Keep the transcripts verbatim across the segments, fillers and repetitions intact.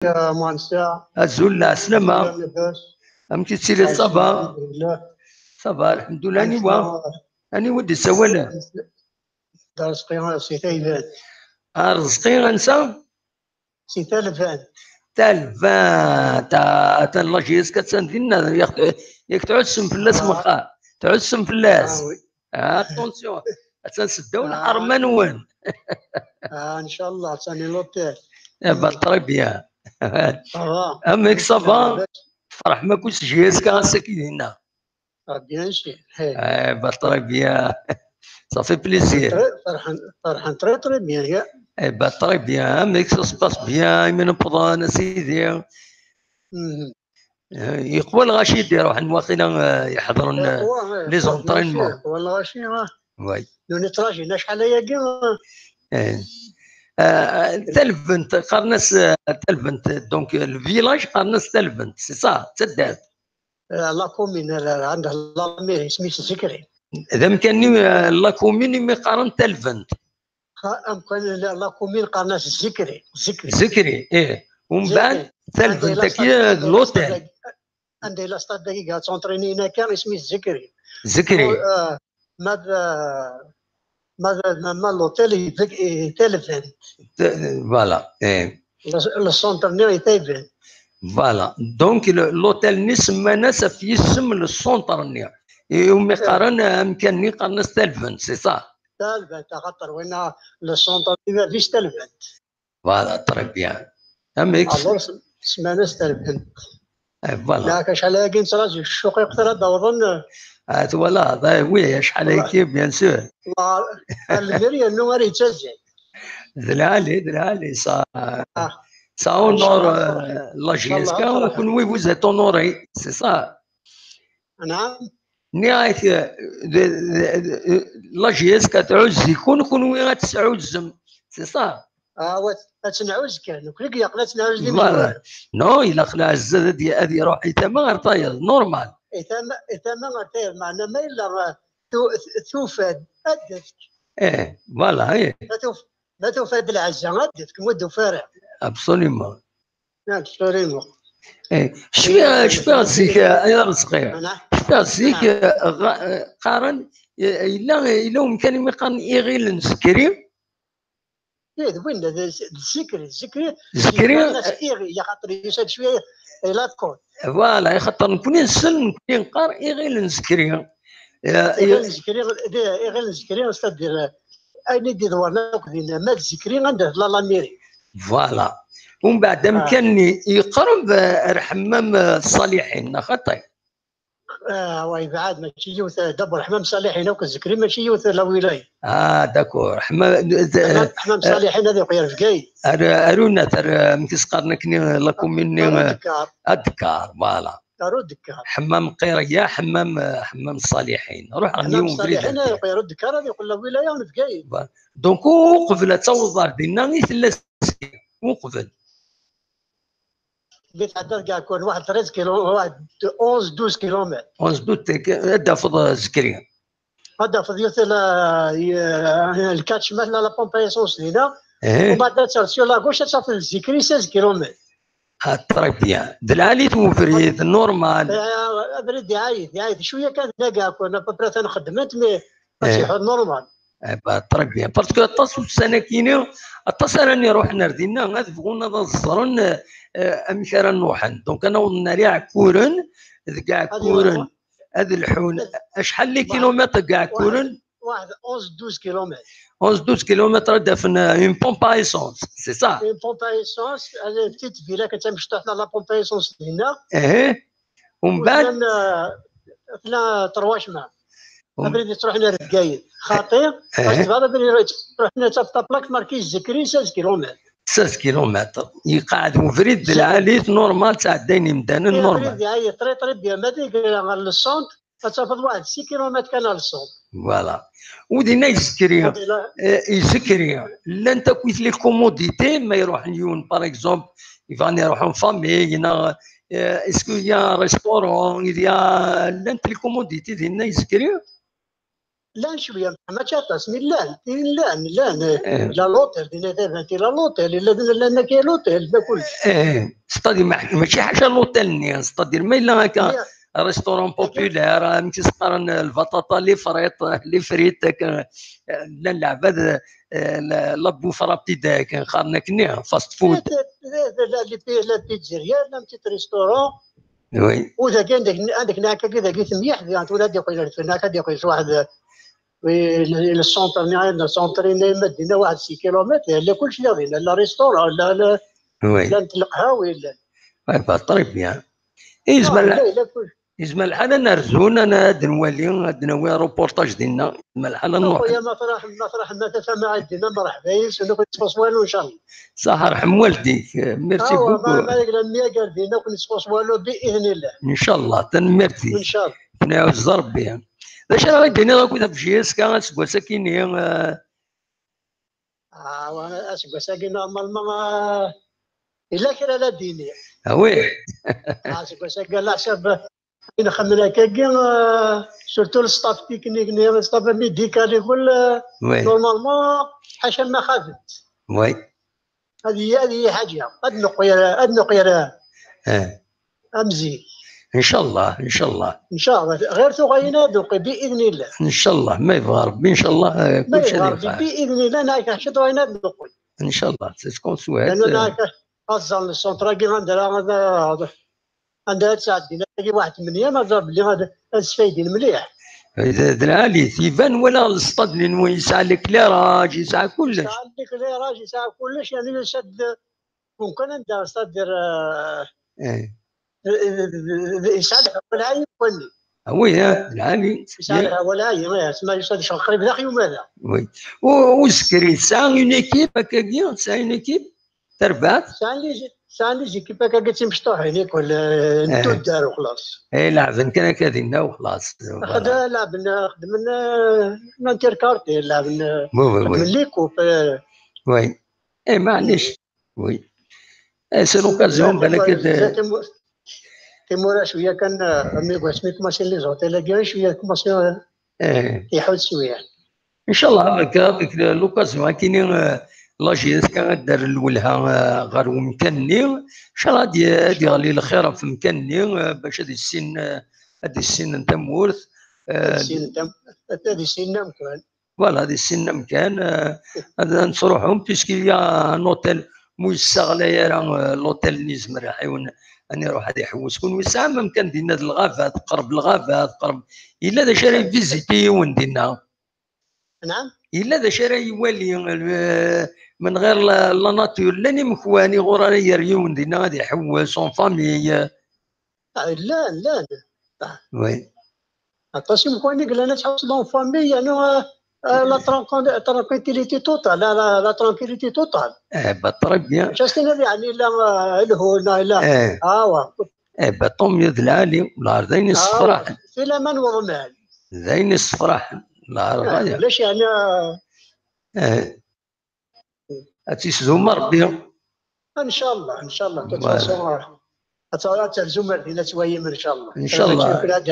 Azul, lɛeslama. Amek i tettiliḍ, ça va? Ça va, lḥemdulillah. Aniwa? Aniwa i d-yessawalen? D Arezqi si Talbant. Arezqi ansa? Si Talbant. Talbant, ah, atan la J S K attan dinna, yak, yak tɛussem fell-as, ah, meqqar. Tɛussem fell-as. Ah, oui. Ah, attention. Attan seddaw lḥerma-nwen. Ah, inchallah, attan l'hôtel. Eh ben, très bien. Ça va. Amek, ça va? Tferḥem akk s J S K ass-agi dinna? Ah, bien sûr. Eh ben, très bien. Ça fait plaisir. Très, ferḥen, ferḥen très, très bien, ya. Eh ben, très bien. Amek, ça se passe bien, imi newweḍ a sidi? Mhm. Eh, yeqwa lɣaci i d-iruḥen waqila, eh, iḥeḍren, eh, les entraînements. Yeqwa lɣaci, ah. Oui. Nous netrajin acḥal ayagi, ah. Eh. Eh, Talbent, qqaren-as, eh, Talbent, donc, eh, le village qqaren-as Talbent, c'est ça, d taddart. Eh, la commune, eh, عندها la mairie, isem-is Zikri. D amkan-nni, eh, la commune imi qqaren Talbent. Amkan, la commune qqaren-as Zikri, Zikri. Zikri, ih. Umbeɛd, Talbent-agi d l'hôtel. Anda yella stade dagi, ad ttreninin akka, isem-is Zikri. Zikri. Ma d, ma d, ma, ma l'hôtel i Talbent. Voilà, ih. Le centre-nni i Talbent. Voilà. Donc, l'hôtel-nni semman-as ɣef yisem le centre-nni. Umi qqaren amkan-nni qqaren-as Talbent, c'est ça? Talbent, axaṭer winna le centre-nni bab-is Talbent. Voilà, très bien. Amek? Alors, semman-as Talbent. Eh, voilà. Yak acḥal ayagi nettraǧu ccuq iqtar ad d-awḍen. Ah, twalaḍ, eh, oui, acḥal ayagi, bien sûr. Lmir yernu ara yettazzal. D lɛali, d lɛali, ça, ça honore, euh, la J S K, u kenwi vous êtes honoré, c'est ça. Nniɣ-ak, eh, d, d, d, la J S K tɛuzz-iken, kenwi ad tesɛuzzem. C'est ça. Ah, ad tenɛuzz kan. Nekkni i yeqqen ad tenɛuzz d imezwura. Non, ilaq lɛezz ad, ad iruḥ i tama ɣer tayeḍ. Normal. I tama, i tama ɣer tayeḍ. Meɛna ma yella, eh, tu-, tufa-d, ad d-tefk. Eh, voilà, eh. Ma tuf-, ma tufa-d lɛezza, ad d-tefk. Ma ur d-tufi ara. Absolument. Cfiɣ, cfiɣ zik, ay Arezqi. Cfiɣ zik, qqaren, yella, yella umkan imi qqaren iɣil n Zikri. Eh, d winna, d Zikri, Zikri. Zikri. Iɣil, axaṭer yusa-d cwiya i l'alcool. Voilà, axaṭer nekkni nsell, nekkni neqqar iɣil n Zikri. Iɣil n Zikri, iɣil n Zikri, c'est-à-dire, ayen i d-iḍewren akk dinna, ma d Zikri, anda tella la mairie. Voilà. Umbeɛd amkan-nni yeqreb, eh, ar Ḥemmam, eh, Ṣaliḥin, neɣ xaṭi? Ah, wa yebɛed, mačči yiwet, eh, d'abord Ḥemmam Ṣaliḥin akk d Zikri, mačči yiwet la wilaya. Ah, d'accord. Ḥemmam, eh, Ḥemmam, eh, Ḥemmam Ṣaliḥin ad iqu yer Bgayet. Ar, arunat, ar, eh, amek i s-qqaren akken, eh, la commune-nni, eh, Adekkar. Adekkar, voilà. Aru Dekkar. Ḥemmam Qiriya, Ḥemmam, eh, Ḥemmam Ṣaliḥin. Ruḥ ɣer yiwen ubrid. Ḥemmam Ṣaliḥin, ad iqu yer Dekkar, ad iqu la wilaya n Bgayet. Donc, uqbel ad tawḍeḍ ar dinna i tella Zikri. Uqbel. Di tɛeddaḍ kacku waḥed treize kilomètres, waḥed onze, douze kilomètres. Onze, douze, ad d-tafeḍ, eh, Zikri. Ad d-tafeḍ yiwet la, eh, le catchement, la, la pompe à essence dinna. Eh. Umbeɛd ad terreḍ sur la gauche, ad tafeḍ Zikri, seize kilomètres. Ah, très bien. D lɛali-t ubrid, normal. Eh, abrid iɛayed, iɛayed. Cwiya kan d nagakun, à peu près tanxeddment, mais ad, eh, iḥudd normal. Eh ben, très bien. Parce que aṭas ussan-agi-ni, aṭas ara n-iruḥen ar dinna, ad bɣun ad ẓren, eh, amek ara n-ruḥen. Donc, ad awḍen ar Iɛekkuren, deg Iɛekkuren ad lḥun. Acḥal n kilomètres deg Iɛekkuren? Waḥed, onze, douze kilomètres. Onze, douze kilomètres ad d-afen, euh, une pompe à essence, c'est ça? Une pompe à essence, euh, une petite villa, kan d tamecṭuḥt, la pompe à essence dinna. Eh, umbeɛd? Tella, euh, tella trois chemins. Abrid yettruḥun ar Bgayet. Xaṭi, eh, parce que abrid yettruḥun ar la plaque marquée Zikri, seize kilomètres. Seize kilomètres. Yeqɛed ubrid d lɛali, normal, ttɛeddayen imdanen, normal. Abrid iɛayed très, très bien. Ma d-yegra ɣer le centre, ad tafeḍ waḥed six kilomètres kan ɣer le centre. Voilà. U dinna i Zikri, eh, i Zikri, llant akkit les commodités, ma iruḥen yiwen, par exemple, yebɣan iruḥ en famille, neɣ, eh, est-ce qu'il y a un restaurant, il y a, llant les commodités dinna i Zikri? Llan cwiya, mačči aṭas, mi llan, tin llan, llan. Eh. La l'hôtel, din tabant, la l'hôtel, illa din llan akka l'hôtel, da kullec. Eh, c'est-à-dire, ma-, mačči ḥaca l'hôtel-nni, c'est-à-dire, ma yella akka, restaurant populaire, amek i s-qqaren, lbaṭaṭa, les frites, les frites, akka, eh, llan leɛbad, eh, la, la bouffe rapide, akka, qqaren akkenni, fast food. La, la, la, la pizzeria, la petit restaurant. Oui. U dagi, anda k-, anda k-, nɛak-agi dagi temyeḥ, diɣen tura ad d-iqqel ar tefna, ad d-iqqel s waḥed, oui, le, le centre-nni, le centre-nni, ma dinna waḥed six kilomètres, yella kullec diɣ dinna, la restaurant, la, la, oui, llant leqhawi, llan. Ouais, bah, très bien. Eh, yezmer, ah, yella, yella kullec. Yezmer lḥal ad nerzu, ad n-, ad nwali, ad nawi reportage dinna. Yezmer lḥal ad nruḥ. Xuya, ma truḥem, ma truḥem, ma tafam ɛad dinna, merḥba yes-wen, ur ken-nettxuṣṣ walu, ncallah. Ṣaḥ, rḥem waldik. Merci beaucoup. Ma, ma yegla myag ar dinna, ur ken-nettxuṣṣ walu, bi idnillah. Ncallah, tanemmirt-ik. Ncallah. Ad ken-iɛuzz Rebbi. D acu ara ɣ-d-tiniḍ akked ɣef J S K aseggas-agi-nni, eh? Ah, wa-, aseggas-agi, normalement, ah, yella kra ara d-iniɣ. Ah oui. Ah, aseggas-agi, ala ḥsab, ayen xemmen akkagi, ah, surtout le staff technique, le staff médical, ikul, ah, oui, normalement, ḥaca ma xabent. Oui. Ad yi-, ad yi-ḥaǧa, ad neqqir, ad neqqir, eh, am zik. Ncallah, ncallah. Ncallah, ɣir tuɣalin ad neqqir, bi idnillah. Ncallah, ma yebɣa Rebbi, ncallah, eh, ma kullec ad yebɣa Rebbi, yelḥa. Bi idnillah, nɛak ḥaca tuɣalin ad neqqir. Ncallah, c'est ce qu'on souhaite. Lana nɛak aẓẓal n centre-agi, anda ara, anda ad sɛeddin akka waḥed tmenya, ma ẓer belli ad, ad sfaydin mliḥ. D, d lɛali, iban wala le stade-nni-nwen yesɛa l'éclairage, yesɛa kullec. Yesɛa l'éclairage, yesɛa kullec, yani yusa-d umkan anda, c'est-à-dire, euh, eh, yesɛa lehwa lɛali wanni. Ah oui, hein, lɛali. Yesɛa lehwa lɛali, eh, asma yusa-d ccɣel qrib d axyum ada. Oui. U, u Zikri, tesɛa une équipe, akkagi, tesɛa une équipe? Terbaɛt? Sɛan les, sɛan les équipes akka d timecṭuḥin, ikul, eh, n, eh, tuddar u xlaṣ. Eh, leɛben kan akka dinna u xlaṣ. Xed-, voilà. Leɛben, xedmen, eh, n interquartier, leɛben, eh, oui, oui, oui, xedmen les coupes, eh. Oui. Eh, maɛlic. Oui. Eh, c'est l'occasion, eh, balak timura, ad, eh, timu-, timura cwiya kan, eh, mi, wasmi commencé les hôtels-agi, cwiya commencé, eh, eh, iḥudd cwiya. Ncallah, avec, avec l'occasion, akini, euh, la J S K ad d-terr lwelha, euh, ɣer umkan-nni. Ncallah ad y-, ad yeɣli lxir ɣef umkan-nni, euh, bac ad issin, euh, ad issinen tamurt. Ad, euh, issinen tam-, ad issinen amkan. Voilà, ad issinen amkan, euh, ad, ad nettruḥu, puisqu'il y a un hôtel, mu yessaɣlay ara, euh, l'hôtel-nni, yezmer ad iɛiwen, ad iruḥ ad iḥewwes. Kunwi tesɛam amkan dinna d lɣaba, teqreb lɣaba, teqreb. Yella d acu ara yiviziti yiwen dinna? Naɛam? Yella d acu ara iwali, eh, menɣir la, la nature? Llan imekwan iɣur ara yerr yiwen dinna ad iḥewwes en famille? Ah, llan, llan. Ah. Oui. Aṭas imekwan i yellan ad tḥewwseḍ en famille, yani, ah, ah, la tranquil-, tranquillité totale, la, la, la tranquillité totale. Eh, bah, très bien. Mačči as-tiniḍ, yani, la, ah, lhuna, la. Eh. Ah, wa. Eh, bah, tant mieux, d lɛali, lɛar d ayen, ah, issefraḥen. Fi laman weḍman. D ayen issefraḥen, lɛar, ah, ɣaya. Ulac, yani, ah, eh. Ad tt-isdum Rebbi. Ncallah, ncallah. De toute façon, ah, ad tt-, ad terzum ar din, ad twayim, ncallah. Ncallah. Ad,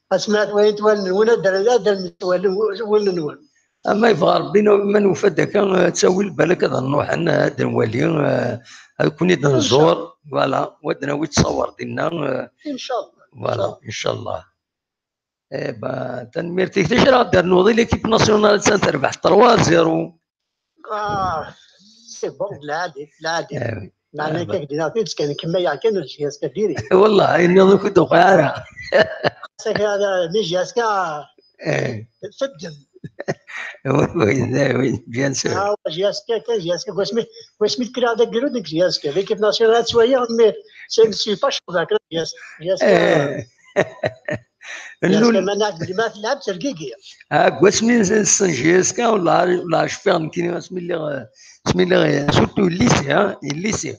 ad smeɛt wayen twal-nwen, ad d-, ad d-, ad d-, ad d-, ad d-, ad d-, Ama yebɣa Rebbi, ma nufa-d akka, eh, ttawil, balak ad nruḥen, eh, ad nwali, eh, ad ken-id-nẓur, voilà, u ad nawi ttṣawer dinna, eh, incallah, voilà, incallah. Eh ben, tanemmirt-ik. D acu ara ɣ-d-ternuḍ i l'équipe nationale, attan terbeḥ trois zéro. Ah, c'est bon, d lɛali, d lɛali. Eh oui. Meɛna akka, k-d-iniɣ tidet kan, kemmel kan, ur ǧǧi-as ka diri. Wallah, ayen-nniḍen ur k-d-tuqiɛ ara. Sak ara, mi ǧǧi-as ka, eh, teddem. Oui, oui, oui, bien sûr. Ah, ǧǧi-as ka, kan ǧǧi-as ka, wasmi, wasmi d-kkreɣ d agrud, nekk ǧǧi-as ka. L'équipe nationale ad tt-waliɣ, mais c'est, c'est pas chaud, ǧǧi-as, ǧǧi-as ka. Eh. Ǧǧi-as ka, ma nɛad, ma tleɛɛeb, tergigi. Ah, deg wasmi nessen J S K, wallah, wallah, cfiɣ nekkini asmi lliɣ, asmi lliɣ, surtout lycée, hein, lycée.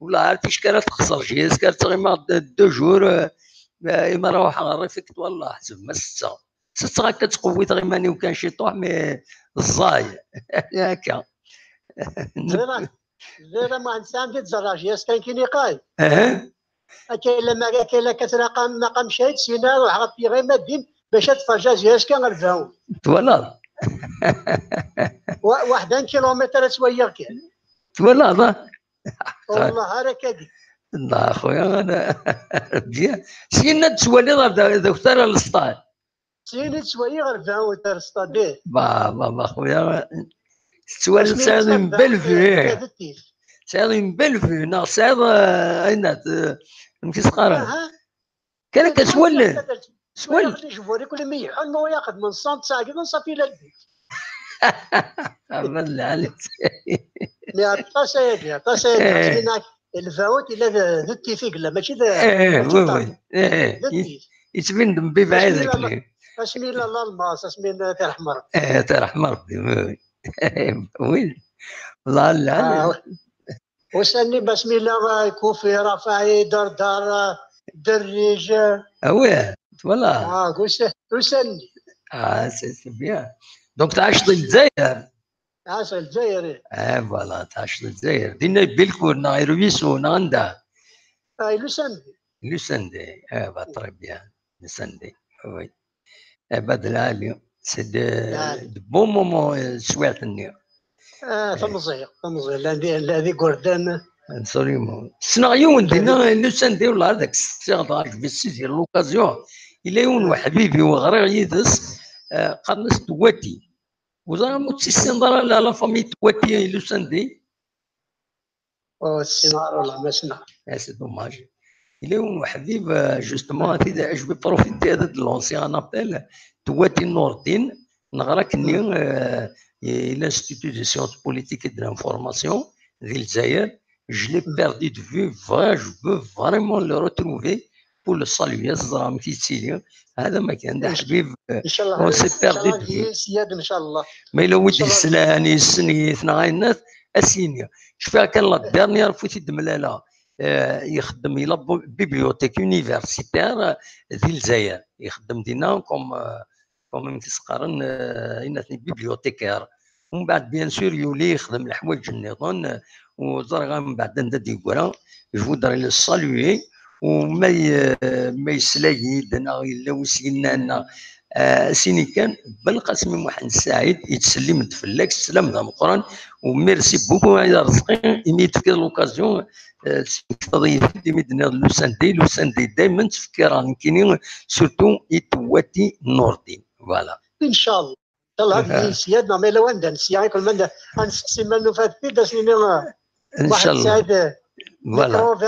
Wallah, ar ticki ara texṣer J S K, ar ttɣimaɣ deux, deux jours, euh, euh, imi ara ruḥeɣ ɣer réfectoire, wallah, ḥseb ma setteɣ. Setteɣ akka, ttqewwiteɣ iman-iw kan ciṭuḥ, mais ẓẓay. Akka. Ẓriɣ, ẓriɣ, ma nesɛa di tẓerra J S K kan kini qay. Aha. Akka yella ma, akka yella akka tlaqam, maqam cahid, sina ruḥ ɣef yiɣima din, باش تفرجا زياسكا غير فاون. Twalaḍ? واحد كيلومتر سويا كان. Twalaḍ? والله هذا كادي. لا خويا، انا بيان. سينا تسوالي غير ذاك تاع السطال. سيني تسوالي غير فاون تاع السطال. بابا، خويا، تسوالي سعيد من بلفي. سعيد من بلفي، نا سعيد، اين؟ مكيس قارن. كان كسول. سول. يجبوري كل ما يحن وياخذ من صنت ساعه كذا صافي لا البيت. عمل عليك. مي عطاس هادي، عطاس هادي. الفاوت الا ذتي فيك لا ماشي ذا. ايه وي وي. ايه. يتبين دم بي بعيد. اسمي لا الماس، اسمي لا ترحم ربي. ايه، ترحم ربي، وي وي. وي. الله لا. وسني بسم الله، كوفي، رفاعي، دردار، دريج. اويه، voilà. اه، وسني. اه، c'est bien. Donc تعاش في الجزائر؟ تعاش في الجزائر. اه، voilà، تعاش في الجزائر. دينا بالكور، نا رويسو، نا عندها. اه، لوسندي. لوسندي، اه، با، très bien. لوسندي، oui. عباد العالي، c'est de, de bons moments، آه، سويعت النية. اه، تمزيغ، تمزيغ، الذي، الذي قردان. Absolument. سنا يوم دينا لوسندي ولا هذاك السيغ دارك بسيدي l'occasion. إلا يوم وحبيبي وغرير يدس، آه، قرنس تواتي. وزعما متسيسين دار لا، la famille تواتي لوسندي. السيناريو ولا ما سنا. C'est dommage. إلا يوم وحبيب، justement، je vais profiter de lancer un appel. تواتي نور الدين، نغرا كني، آه، l'Institut des sciences politiques et de l'information ذي الجزائر. Je l'ai perdu de vue, vrai, je veux vraiment le retrouver pour le saluer. زعما كي تسيلي هذا ما كان، ده حبيب. ان شاء الله. On s'est perdu de vue. سياد ان شاء الله. ما الا ودي السلاني السنيث نغاينات اسيني. شفيها كان la dernière fois تيد ملالا، آه، يخدم الى bibliothèque universitaire، آه، ذي الجزائر، يخدم دينا comme، آه، comme يمكن تسقارن، آه، يناتني bibliothécaire. ومن بعد bien sûr يولي يخدم الحوايج النظام، آه، وزرغا من بعد ندى ديكورا. Je voudrais le saluer. وما ي-، ما يسلايد ناغ يلا وسيلنا، آه، سيني كان بلقاسم محمد سعيد يتسلم فلاك السلام ذا مقران. وميرسي بوكو يا رزقي إمي تفكر l'occasion، آه، تضيف دي مدنا لوساندي، لوساندي دايما تفكر نكيني surtout يتواتي نور الدين. Voilà. ان شاء الله. ان شاء الله هذه سيادنا ما لو عندنا سيا كل من نسقسي ما نفات في داس. ان شاء الله. سعيد. Voilà.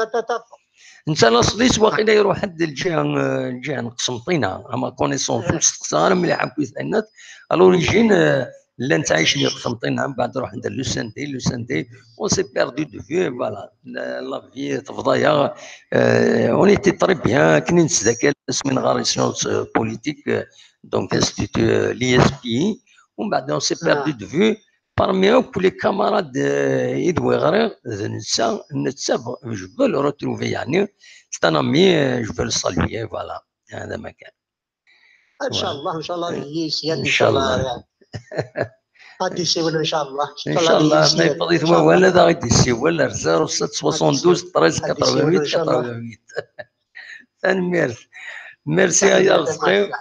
انت لا صديت واقيلا يروح عند الجهه، الجهه نقسم طينه اما connaissance وتستقصى انا مليح هكا يسالنات. À l'origine، آه، لا نتعايش لي قسم طينه من بعد نروح عند لوساندي، لوساندي on s'est perdu de vue. Voilà. La vie تفضايا، آه، on était très bien. كني نتذكر اسمي نغار sciences politiques، آه، donc institut، آه، l'I S P. ومن بعد on s'est perdu de vue. Parmi eux, les camarades، آه، إدوي غرير، نتسا، نتسا، je veux le retrouver، يعني، c'est un ami، آه، je veux le saluer، voilà. هذا ما كان. ان شاء الله، ان شاء الله يسير، ان شاء الله. غادي يسيول ان شاء الله. ان شاء الله ما يبغيت والو هذا غادي يسيول zéro sept soixante-douze treize quatre-vingt-huit quatre-vingt-huit. تنميرت. Merci يا رزقي.